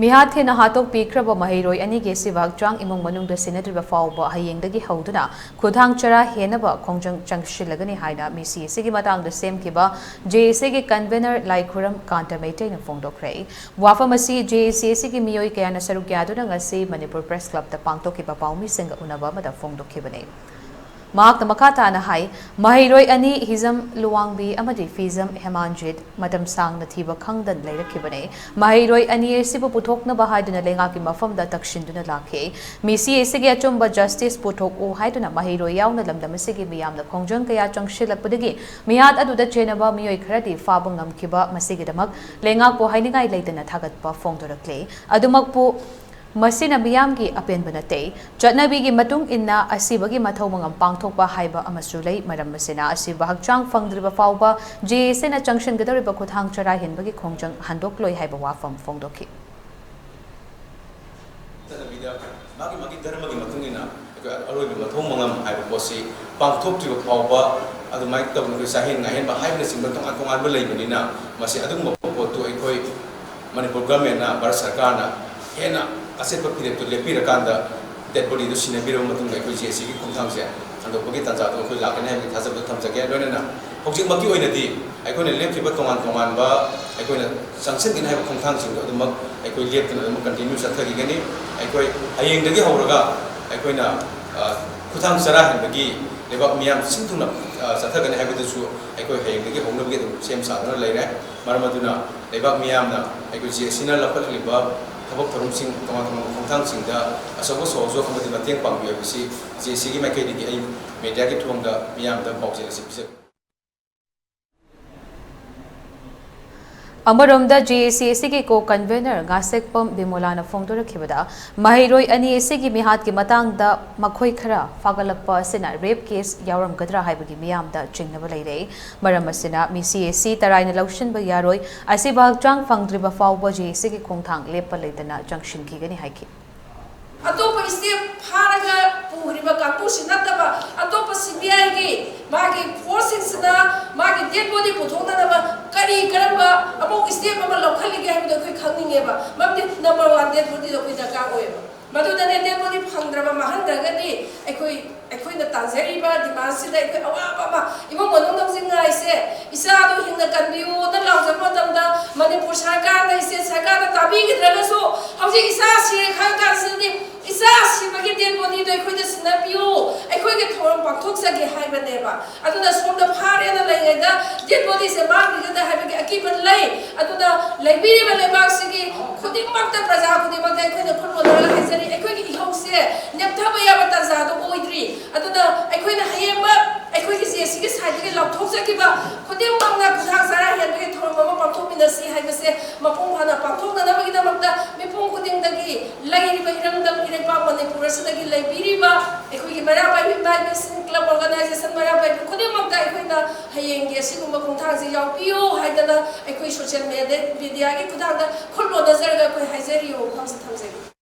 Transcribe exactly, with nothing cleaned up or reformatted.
ꯃꯤꯍꯥꯠ ꯊꯦꯡꯅ ꯍꯥꯠꯇꯣꯛꯄꯤꯈ꯭ꯔꯕ ꯃꯍꯩꯔꯣꯏ ꯑꯅꯤꯒꯤ ꯑꯁꯤꯕ ꯍꯛꯆꯥꯡ ꯏꯃꯨꯡ ꯃꯅꯨꯡꯗ ꯁꯤꯟꯅꯗ꯭ꯔꯤꯕ ꯐꯥꯎꯕ ꯍꯌꯦꯡꯗꯒꯤ ꯍꯧꯗꯨꯅ ꯈꯨꯊꯥꯡ ꯆꯔꯥ ꯍꯦꯟꯅꯕ ꯈꯣꯡꯖꯪ ꯆꯪꯁꯤꯜꯂꯒꯅꯤ ꯍꯥꯏꯅ ꯃꯤꯁꯤ ꯑꯁꯤꯒꯤ ꯃꯇꯥꯡꯗ ꯁꯦꯝꯈꯤꯕ ꯖꯦ ꯑꯦ ꯁꯤꯒꯤ ꯀꯟꯚꯦꯅꯔ ꯂꯥꯏꯈꯨꯔꯝ ꯀꯥꯟꯇ ꯃꯩꯇꯩꯅ ꯐꯣꯡꯗꯣꯛꯈ꯭ꯔꯦ꯫ ꯋꯥꯐꯝ ꯑꯁꯤ ꯖꯦ ꯑꯦ ꯁꯤ ꯑꯁꯤꯒꯤ ꯃꯤꯑꯣꯏ ꯀꯌꯥꯅ ꯁꯔꯨꯛ ꯌꯥꯗꯨꯅ ꯉꯁꯤ ꯃꯅꯤꯄꯨꯔ ꯄ꯭ꯔꯦꯁ ꯀ꯭ꯂꯕꯇ ꯄꯥꯡꯊꯣꯛꯈꯤꯕ ꯄꯥꯎꯃꯤꯁꯤꯡꯒ ꯎꯅꯕ ꯑꯃꯗ ꯐꯣꯡꯗꯣꯛꯈꯤꯕꯅꯤ꯫ ꯃꯍꯥꯛꯅ ꯃꯈꯥ ꯇꯥꯅ ꯍꯥꯏ, ꯃꯍꯩꯔꯣꯏ ꯑꯅꯤ ꯍꯤꯖꯝ ꯂꯨꯋꯥꯡꯕꯤ ꯑꯃꯗꯤ ꯐꯤꯖꯝ ꯍꯦꯃꯥꯟꯖꯤꯠ ꯃꯇꯝ ꯁꯥꯡꯅ ꯊꯤꯕ ꯈꯪꯗꯅ ꯂꯩꯔꯛꯈꯤꯕꯅꯤ꯫ ꯃꯍꯩꯔꯣꯏ ꯑꯅꯤ ꯑꯁꯤꯕꯨ ꯄꯨꯊꯣꯛꯅꯕ ꯍꯥꯏꯗꯨꯅ ꯂꯩꯉꯥꯛꯀꯤ ꯃꯐꯝꯗ ꯇꯛꯁꯤꯟꯗꯨꯅ ꯂꯥꯛꯈꯤ꯫ ꯃꯤꯁꯤ ꯑꯁꯤꯒꯤ ꯑꯆꯨꯝꯕ ꯖꯁꯇꯤꯁ ꯄꯨꯊꯣꯛꯎ ꯍꯥꯏꯗꯨꯅ ꯃꯍꯩꯔꯣꯏ ꯌꯥꯎꯅ ꯂꯝꯗꯝ ꯑꯁꯤꯒꯤ ꯃꯤꯌꯥꯝꯅ ꯈꯣꯡꯖꯪ ꯀꯌꯥ ꯆꯪꯁꯤꯜꯂꯛꯄꯗꯒꯤ ꯃꯤꯍꯥꯠ ꯑꯗꯨꯗ ꯆꯦꯟꯅꯕ ꯃꯤꯑꯣꯏ ꯈꯔꯗꯤ ꯐꯥꯕ ꯉꯝꯈꯤꯕ, ꯃꯁꯤꯒꯤꯗꯃꯛ ꯂꯩꯉꯥꯛꯄꯨ ꯍꯥꯏꯅꯤꯡꯉꯥꯏ ꯂꯩꯇꯅ ꯊꯥꯒꯠꯄ ꯐꯣꯡꯗꯣꯔꯛꯂꯤ꯫ ꯑꯗꯨꯃꯛꯄꯨ ꯃꯁꯤꯅ ꯃꯤꯌꯥꯝꯒꯤ ꯑꯄꯦꯟꯕ ꯅꯠꯇꯦ꯫ ꯆꯠꯅꯕꯤꯒꯤ ꯃꯇꯨꯡ ꯏꯟꯅ ꯑꯁꯤꯕꯒꯤ ꯃꯊꯧ ꯃꯉꯝ ꯄꯥꯡꯊꯣꯛꯄ ꯍꯥꯏꯕ ꯑꯃꯁꯨ ꯂꯩ꯫ ꯃꯔꯝ ꯑꯁꯤꯅ ꯑꯁꯤꯕ ꯍꯛꯆꯥꯡ ꯐꯪꯗ꯭ꯔꯤꯕ ꯐꯥꯎꯕ ꯖꯦ ꯑꯦ ꯁꯤꯅ ꯆꯪꯁꯤꯟꯒꯗꯧꯔꯤꯕ ꯈꯨꯊꯥꯡ ꯆꯔꯥ ꯍꯦꯟꯕꯒꯤ ꯈꯣꯡꯖꯪ ꯍꯟꯗꯣꯛꯂꯣꯏ ꯍꯥꯏꯕ ꯋꯥꯐꯝ ꯐꯣꯡꯗꯣꯛꯈꯤ꯫ ꯆꯠꯅꯕꯤꯗ ꯃꯥꯒꯤ ꯃꯥꯒꯤ ꯙꯔꯃꯒꯤ ꯃꯇꯨꯡ ꯏꯟꯅ ꯑꯩꯈꯣꯏ ꯑꯔꯣꯏꯕ ꯃꯊꯧ ꯃꯉꯝ ꯍꯥꯏꯕ ꯄꯣꯠꯁꯤ ꯄꯥꯡꯊꯣꯛꯇ꯭ꯔꯤꯕ ꯐꯥꯎꯕ ꯑꯗꯨꯃꯥꯏꯅ ꯇꯧꯗꯅ ꯑꯩꯈꯣꯏ ꯆꯥꯍꯦꯟ ꯉꯥꯍꯦꯟꯕ ꯍꯥꯏꯕꯅꯆꯤꯡꯕ ꯇꯣꯉꯥꯟ ꯇꯣꯉꯥꯟꯕ ꯂꯩꯕꯅꯤꯅ, ꯃꯁꯤ ꯑꯗꯨꯒꯨꯝꯕ ꯄꯣꯠꯇꯨ ꯑꯩꯈꯣꯏ ꯃꯅꯤꯄꯨꯔ ꯒꯚꯔꯟꯃꯦꯟꯅ, ꯚꯥꯔꯠ ꯁꯔꯀꯥꯔꯅ ꯍꯦꯟꯅ ꯑꯆꯦꯠꯄ ꯐꯤꯔꯦꯞꯇꯨ ꯂꯦꯞꯄꯤꯔꯀꯥꯟꯗ ꯗꯦꯠ ꯕꯣꯗꯤꯗꯨ ꯁꯤꯟꯅꯕꯤꯔꯕ ꯃꯇꯨꯡꯗ ꯑꯩꯈꯣꯏ ꯖꯦ ꯑꯦ ꯁꯤꯒꯤ ꯈꯣꯡꯊꯥꯡꯁꯦ ꯍꯟꯗꯣꯛꯄꯒꯤ ꯇꯥꯟꯖꯥꯗꯣ ꯑꯩꯈꯣꯏ ꯂꯥꯛꯀꯅꯤ ꯍꯥꯏꯕꯒꯤ ꯊꯥꯖꯕꯗꯨ ꯊꯝꯖꯒꯦ꯫ ꯂꯣꯏꯅꯅ ꯍꯧꯖꯤꯛꯃꯛꯀꯤ ꯑꯣꯏꯅꯗꯤ ꯑꯩꯈꯣꯏꯅ ꯂꯦꯞꯈꯤꯕ ꯇꯣꯉꯥꯟ ꯇꯣꯉꯥꯟꯕ ꯑꯩꯈꯣꯏꯅ ꯆꯪꯁꯤꯟꯒꯅꯤ ꯍꯥꯏꯕ ꯈꯣꯡꯊꯥꯡꯁꯤꯡꯗꯣ ꯑꯗꯨꯃꯛ ꯑꯩꯈꯣꯏ ꯂꯦꯞꯇꯅ ꯑꯗꯨꯝ ꯀꯟꯇꯤꯅ꯭ꯌꯨ ꯆꯠꯊꯈꯤꯒꯅꯤ꯫ ꯑꯩꯈꯣꯏ ꯍꯌꯦꯡꯗꯒꯤ ꯍꯧꯔꯒ ꯑꯩꯈꯣꯏꯅ, ꯑ, ꯈꯨꯊꯥꯡ ꯆꯔꯥ ꯍꯦꯟꯕꯒꯤ ꯂꯩꯕꯥꯛ ꯃꯤꯌꯥꯝ ꯁꯤꯟ ꯊꯨꯡꯅ, ꯑ, ꯆꯠꯊꯒꯅꯤ ꯍꯥꯏꯕꯗꯨꯁꯨ ꯑꯩꯈꯣꯏ ꯍꯌꯦꯡꯗꯒꯤ ꯍꯧꯅꯕꯒꯤ ꯑꯗꯨꯝ ꯁꯦꯝ ꯁꯥꯗꯨꯅ ꯂꯩꯔꯦ꯫ ꯃꯔꯝ ꯑꯗꯨꯅ ꯂꯩꯕꯥꯛ ꯃꯤꯌꯥꯝꯅ ꯑꯩꯈꯣꯏ ꯖꯦ ꯑꯦ ꯁꯤꯅ ꯂꯧꯈꯠꯂꯛꯂꯤꯕ ꯊꯕꯛ ꯊꯧꯔꯝꯁꯤꯡ, ꯇꯣꯉꯥꯟ ꯇꯣꯉꯥꯟꯕ ꯈꯣꯡꯊꯥꯡꯁꯤꯡꯗ ꯑꯆꯧꯕ ꯁꯣꯍꯣꯖꯣꯛ ꯑꯃꯗꯤ ꯃꯇꯦꯡ ꯄꯥꯡꯕꯤꯌꯨ ꯍꯥꯏꯕꯁꯤ ꯖꯦ ꯑꯦ ꯁꯤꯒꯤ ꯃꯥꯏꯀꯩꯗꯒꯤ ꯑꯩ ꯃꯦꯗꯤꯌꯥꯒꯤ ꯊꯣꯡꯗ ꯃꯤꯌꯥꯝꯗ ꯄꯥꯎꯖꯦꯜ ꯑꯁꯤ ꯄꯤꯖꯕꯅꯤ꯫ ꯑꯃꯔꯣꯝꯗ ꯖꯦ ꯑꯦ ꯁꯤ ꯑꯁꯤꯒꯤ ꯀꯣ ꯀꯟꯚꯦꯅꯔ ꯉꯥꯁꯦꯛꯄꯝ ꯕꯤꯃꯣꯂꯥꯅ ꯐꯣꯡꯗꯣꯔꯛꯈꯤꯕꯗ, ꯃꯍꯩꯔꯣꯏ ꯑꯅꯤ ꯑꯁꯤꯒꯤ ꯃꯤꯍꯥꯠꯀꯤ ꯃꯇꯥꯡꯗ ꯃꯈꯣꯏ ꯈꯔ ꯐꯥꯒꯠꯂꯛꯄ ꯑꯁꯤꯅ ꯔꯦꯞ ꯀꯦꯁ ꯌꯥꯎꯔꯝꯒꯗ꯭ꯔꯥ ꯍꯥꯏꯕꯒꯤ ꯃꯤꯌꯥꯝꯗ ꯆꯤꯡꯅꯕ ꯂꯩꯔꯦ꯫ ꯃꯔꯝ ꯑꯁꯤꯅ ꯃꯤꯁꯤ ꯑꯁꯤ ꯇꯔꯥꯏꯅ ꯂꯧꯁꯤꯟꯕ ꯌꯥꯔꯣꯏ꯫ ꯑꯁꯤꯕ ꯍꯛꯆꯥꯡ ꯐꯪꯗ꯭ꯔꯤꯕ ꯐꯥꯎꯕ ꯖꯦ ꯑꯦ ꯁꯤꯒꯤ ꯈꯣꯡꯊꯥꯡ ꯂꯦꯞꯄ ꯂꯩꯇꯅ ꯆꯪꯁꯤꯟꯈꯤꯒꯅꯤ ꯍꯥꯏꯈꯤ꯫ ꯑꯇꯣꯞꯄ ꯁ꯭ꯇꯦꯞ ꯐꯥꯔꯒ ꯄꯨꯈ꯭ꯔꯤꯕ ꯀꯥꯡꯕꯨꯁꯤ ꯅꯠꯇꯕ, ꯑꯇꯣꯞꯄ ꯁꯤ ꯕꯤ ꯑꯥꯏꯒꯤ ꯃꯥꯒꯤ ꯐꯣꯔꯁꯁꯤꯡꯁꯤꯅ ꯃꯥꯒꯤ ꯗꯦꯠ ꯕꯣꯗꯤ ꯄꯨꯊꯣꯛꯅꯅꯕ ꯀꯔꯤ ꯀꯔꯝꯕ ꯑꯃꯨꯛ ꯁ꯭ꯇꯦꯞ ꯑꯃ ꯂꯧꯈꯠꯂꯤꯒꯦ ꯍꯥꯏꯕꯗꯣ ꯑꯩꯈꯣꯏ ꯈꯪꯅꯤꯡꯉꯦꯕ꯫ ꯃꯔꯝꯗꯤ ꯅꯝꯕꯔ ꯋꯥꯟ ꯗꯦꯠ ꯕꯣꯗꯤꯗꯣ ꯑꯩꯈꯣꯏ ꯗꯔꯀꯥꯔ ꯑꯣꯏꯌꯦꯕ꯫ ꯃꯗꯨꯗꯅꯦ ꯗꯦꯠ ꯕꯣꯗꯤ ꯐꯪꯗ꯭ꯔꯕ ꯃꯥꯡꯍꯟꯈ꯭ꯔꯒꯗꯤ ꯑꯩꯈꯣꯏ ꯑꯩꯈꯣꯏꯅ ꯇꯥꯖꯔꯤꯕ ꯗꯤꯃꯥꯟꯁꯤꯗ ꯑꯩꯈꯣꯏ ꯑꯋꯥꯕ ꯑꯃ, ꯏꯃꯨꯡ ꯃꯅꯨꯡ ꯂꯧꯁꯤꯡ ꯉꯥꯏꯁꯦ, ꯏꯆꯥꯗꯣ ꯍꯤꯡꯅ ꯀꯟꯕꯤꯌꯨꯅ ꯂꯥꯎꯖꯕ ꯃꯇꯝꯗ ꯃꯅꯤꯄꯨꯔ ꯁꯔꯀꯥꯔꯅ, ꯏꯁꯇꯦꯠ ꯁꯔꯀꯥꯔꯅ ꯇꯥꯕꯤꯈꯤꯗ꯭ꯔꯒꯁꯨ, ꯍꯧꯖꯤꯛ ꯏꯆꯥ ꯁꯤꯔꯦ ꯈꯪ ꯀꯥꯟꯁꯤꯗꯗꯤ ꯏꯆꯥ ꯁꯤꯕꯒꯤ ꯗꯦꯠ ꯕꯣꯗꯤꯗꯣ ꯑꯩꯈꯣꯏꯗ ꯁꯤꯟꯅꯕꯤꯌꯨ, ꯑꯩꯈꯣꯏꯒꯤ ꯊꯧꯔꯝ ꯄꯥꯡꯊꯣꯛꯆꯒꯦ ꯍꯥꯏꯕꯅꯦꯕ꯫ ꯑꯗꯨꯅ ꯁꯣꯝꯗ ꯐꯥꯔꯦꯅ ꯂꯩꯉꯩꯗ ꯗꯦꯠ ꯕꯣꯗꯤꯁꯦ ꯃꯥꯡꯈꯤꯒꯗ꯭ꯔꯥ ꯍꯥꯏꯕꯒꯤ ꯑꯀꯤꯕ ꯂꯩ꯫ ꯑꯗꯨꯅ ꯂꯩꯕꯤꯔꯤꯕ ꯂꯩꯕꯥꯛꯁꯤꯒꯤ ꯈꯨꯗꯤꯡꯃꯛꯇ, ꯄ꯭ꯔꯖꯥ ꯈꯨꯗꯤꯡꯃꯛꯇ ꯑꯩꯈꯣꯏꯅ ꯈꯨꯜ ꯃꯣꯟꯅꯔꯒ ꯍꯥꯏꯖꯔꯤ, ꯑꯩꯈꯣꯏꯒꯤ ꯏꯍꯧꯁꯦ ꯅꯦꯝꯊꯕ ꯌꯥꯕ ꯇꯥꯟꯖꯥꯗꯣ ꯑꯣꯏꯗ꯭ꯔꯤ꯫ ꯑꯗꯨꯅ ꯑꯩꯈꯣꯏꯅ ꯍꯌꯦꯡꯃꯛ ꯑꯩꯈꯣꯏꯒꯤ ꯖꯦ ꯁꯤꯒꯤ ꯁꯥꯏꯠꯇꯒꯤ ꯂꯥꯎꯊꯣꯛꯆꯈꯤꯕ ꯈꯨꯗꯤꯡꯃꯛꯅ ꯈꯨꯗꯥꯡ ꯆꯔꯥ ꯍꯦꯟꯕꯒꯤ ꯊꯧꯔꯝ ꯑꯃ ꯄꯥꯡꯊꯣꯛꯃꯤꯟꯅꯁꯤ ꯍꯥꯏꯕꯁꯦ ꯃꯄꯨꯡ ꯐꯥꯅ ꯄꯥꯡꯊꯣꯛꯅꯅꯕꯒꯤꯗꯃꯛꯇ ꯃꯤꯄꯨꯝ ꯈꯨꯗꯤꯡꯗꯒꯤ ꯂꯩꯔꯤꯕ ꯏꯔꯝꯗꯝ ꯏꯔꯩꯄꯥꯛ ꯃꯅꯤꯄꯨꯔ ꯑꯁꯤꯗꯒꯤ ꯂꯩꯕꯤꯔꯤꯕ ꯑꯩꯈꯣꯏꯒꯤ ꯃꯩꯔꯥ ꯄꯥꯏꯕꯤ ꯏꯃꯥ ꯏꯕꯦꯁꯤꯡ, ꯀ꯭ꯂꯕ ꯑꯣꯔꯒꯅꯥꯏꯖꯦꯁꯟ ꯃꯩꯔꯥ ꯄꯥꯏꯕꯤ ꯈꯨꯗꯤꯡꯃꯛꯇ ꯑꯩꯈꯣꯏꯅ ꯍꯌꯦꯡꯒꯤ ꯑꯁꯤꯒꯨꯝꯕ ꯈꯣꯡꯊꯥꯡꯁꯤ ꯌꯥꯎꯕꯤꯌꯨ ꯍꯥꯏꯗꯅ ꯑꯩꯈꯣꯏ ꯁꯣꯁꯤꯌꯦꯜ ꯃꯦꯗꯤꯌꯥꯒꯤ ꯈꯨꯊꯥꯡꯗ ꯈꯨꯠ ꯂꯣꯟꯅꯖꯔꯒ ꯑꯩꯈꯣꯏ ꯍꯥꯏꯖꯔꯤꯕ ꯋꯥꯐꯝꯁꯤ ꯊꯝꯖꯒꯦ꯫